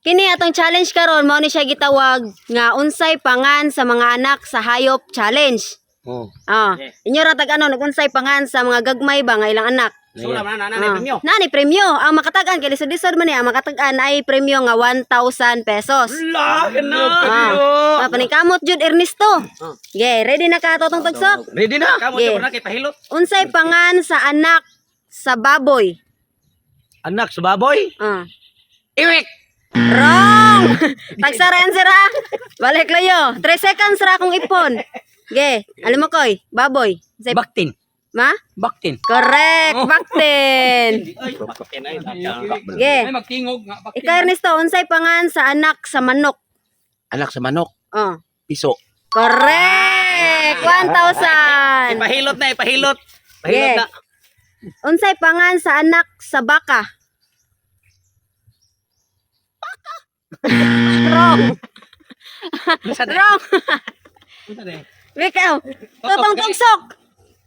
Kini atong challenge karon, mao ni siya gitawag nga "Unsay pangan sa mga anak sa hayop challenge." Oh. Ah, inyo ra tag ano unsay pangan sa mga gagmay ba nga ilang anak. So na na na Ah. premyo. Nani premyo. Ang makatag-an kay lisod-lisod man ni, ang makatag-an ay premyo nga 1,000 pesos. La kana. Ah, paningkamot jud, Ernesto. Okay, ready na ka, Totong Tugsok? Ready na. Kamo Yeah. na kay pahilot. Unsay pangan sa anak sa baboy? Anak sa baboy? Ah. Iwik. Wrong! Tagsara answer ha. Balik layo. 3 seconds ra akong ipon. Ge, alam mo koy, baboy. Unsay Baktin. Ma? Baktin. Correct, baktin. Ay, baktin ay. Ge. Ay, magtingog nga bakit. Ikaw, Ernesto, unsay pangan sa anak sa manok? Anak sa manok, Oh. piso. Correct! 1,000. Ipahilot na, ipahilot. Pahilot Yeah. na. Unsay pangan sa anak sa baka? Baka. Wrong. Wrong. Ikaw, Totong Tugsok.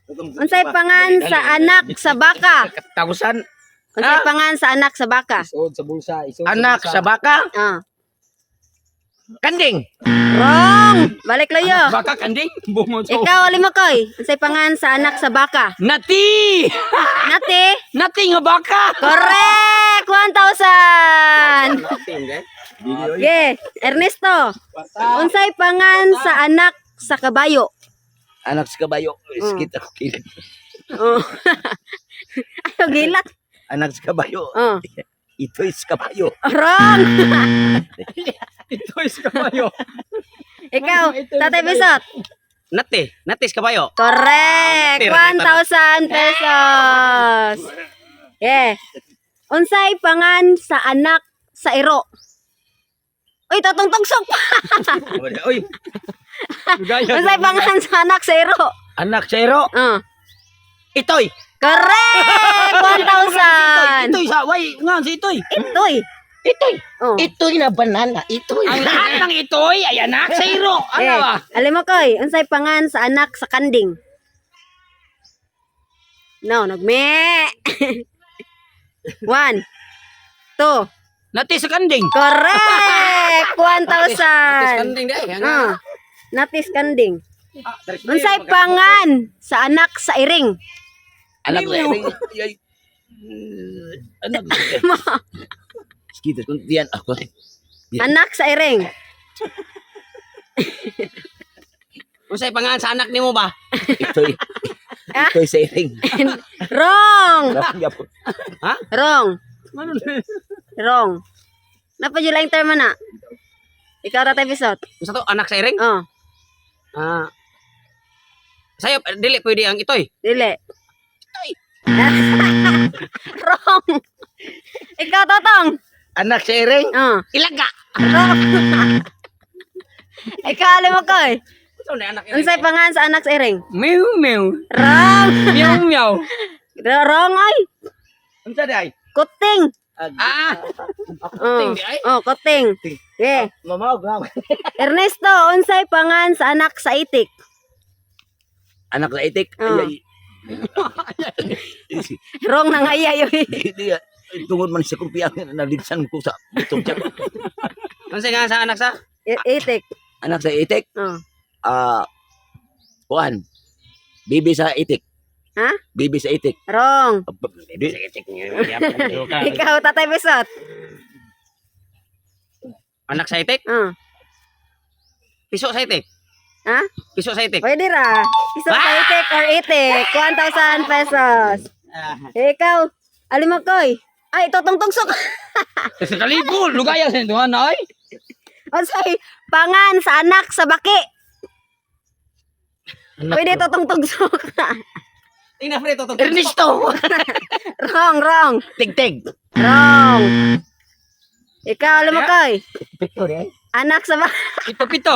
Unsay pangan sa anak sa baka? Tagusan. Unsay pangan sa anak sa baka? Isod sa bulsa, isod. Anak sa baka, Ah. kanding. Wrong. Balik layo. Baka kanding bungo sa. Ikaw, Alimakoy. Unsay pangan sa anak sa baka? Nati! Nati. Nati nga baka. Correct! 1,000! Yeah. Ernesto, unsay pangan sa anak sa kabayo? Anak sa kabayo, iskit ako kilid. Oh. Ayaw gilak. Anak sa kabayo, Oh. ito is kabayo. Wrong! Ito is kabayo. Ikaw, Tatay Bisot. Nati, nati sa kabayo. Correct! 1,000 pesos. Yeah. Unsay pangan sa anak sa iro? Uy, Totong Tugsok pa! Uy, Unsay pangan sa anak sa iro? Anak sa iro, Oh. itoy. Correct! 1,000! Itoy sa way, nga si itoy. Itoy. Itoy. Oh. Itoy na banana, itoy. Ang lahat ng itoy ay anak sa iro. Ano Eh, ba? alam mo koy, unsay pangan sa anak sa kanding? No, nagme. One, two, Nati sa kanding. Correct! 1,000. Kanding dai. Ah, natis kanding. Unsay pangan sa anak sa iring? Anak sa iro. Ay. Anak. Skit kung diyan ako. Anak sa iring. Unsay pangan sa anak nimo ba? Itoy. Itoy sa iring. Wrong! Ha? Wrong. Wrong. Napa jud lang term na. Ikaw, Tatay Bisot. Unsa to, anak sa iring? Oh, Ah. Sayo dili pwede ang itoy. Dili. Wrong. Ikaw, Totong. Anak sa iring? Oh. Ilaga. Wrong. Ikaw, alam mo koy. Unsa na anak iring? Unsay pangan sa anak sa iring? Meow meow. Wrong. Meow meow. Wrong ay. Unsa di ay? Kuting. Ah, Oh, di ay? oh, kuting. Yeah. Mamaog na. Ernesto, unsay pangan sa anak sa itik? Anak sa itik. Oh. Ay, ay. Wrong na nga iya yun. Di, tungod man sa kumpiya naligsan ko sa butong tiyan. Unsa nga sa anak sa? Itik. Anak sa itik? Oh. Ah, kuan. Bibi sa itik. Ha? Bibi sa itik. Wrong. Bibi sa itik. Ikaw, Tatay Bisot. Anak sa itik? Oh. Piso sa itik. Ha? Piso sa itik. Pwede ra. Isang sa itik or itik. 1,000 pesos. Ikaw, Alimakoy. Ay, Totong Tugsok. Sa kalibo, lugaya sa inyo ay. Unsay pangan sa anak sa baki? Pwede, Totong Tugsok. Tingnan pre to. Ernesto. Wrong, wrong. Tigtig. Wrong. Ikaw, Alimakoy. Picture eh. Anak sa baki. Pito pito.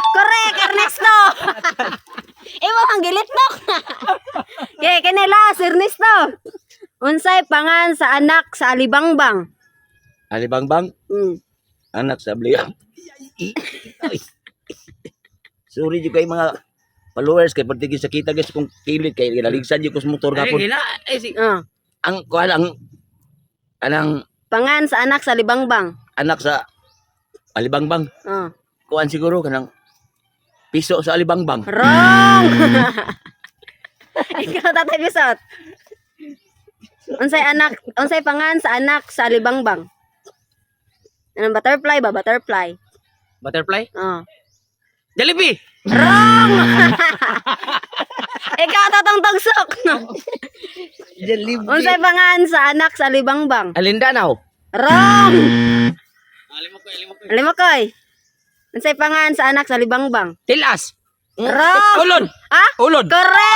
Correct, Ernesto. Imo ang gilitok. Okay, kini last, Ernesto. Unsay pangan sa anak sa alibangbang? Alibangbang, anak sa bliya. Sorry jud kay mga followers kay pertige sa kita guys kung kilid kay ginaligsan jud ko sa motor gapon. Oh. Ang kuan ang anang Pangan sa anak sa libangbang. Anak sa Alibangbang. Oh. Kuan siguro kanang piso sa Alibangbang. Wrong. Ikaw, Tatay Bisot. Unsay anak, unsay pangan sa anak sa alibangbang? Anong butterfly ba? Butterfly. Butterfly? Oh. Jollibee. Wrong! Ikaw, Tatong Togsok. Jollibee. Unsay pangan sa anak sa alibangbang? Alindanaw. Wrong! Alimokoy, alimokoy. Alimokoy. Unsay pangan sa anak sa alibangbang? Tilas. Wrong! Ulod. Ah? Ulod. Correct!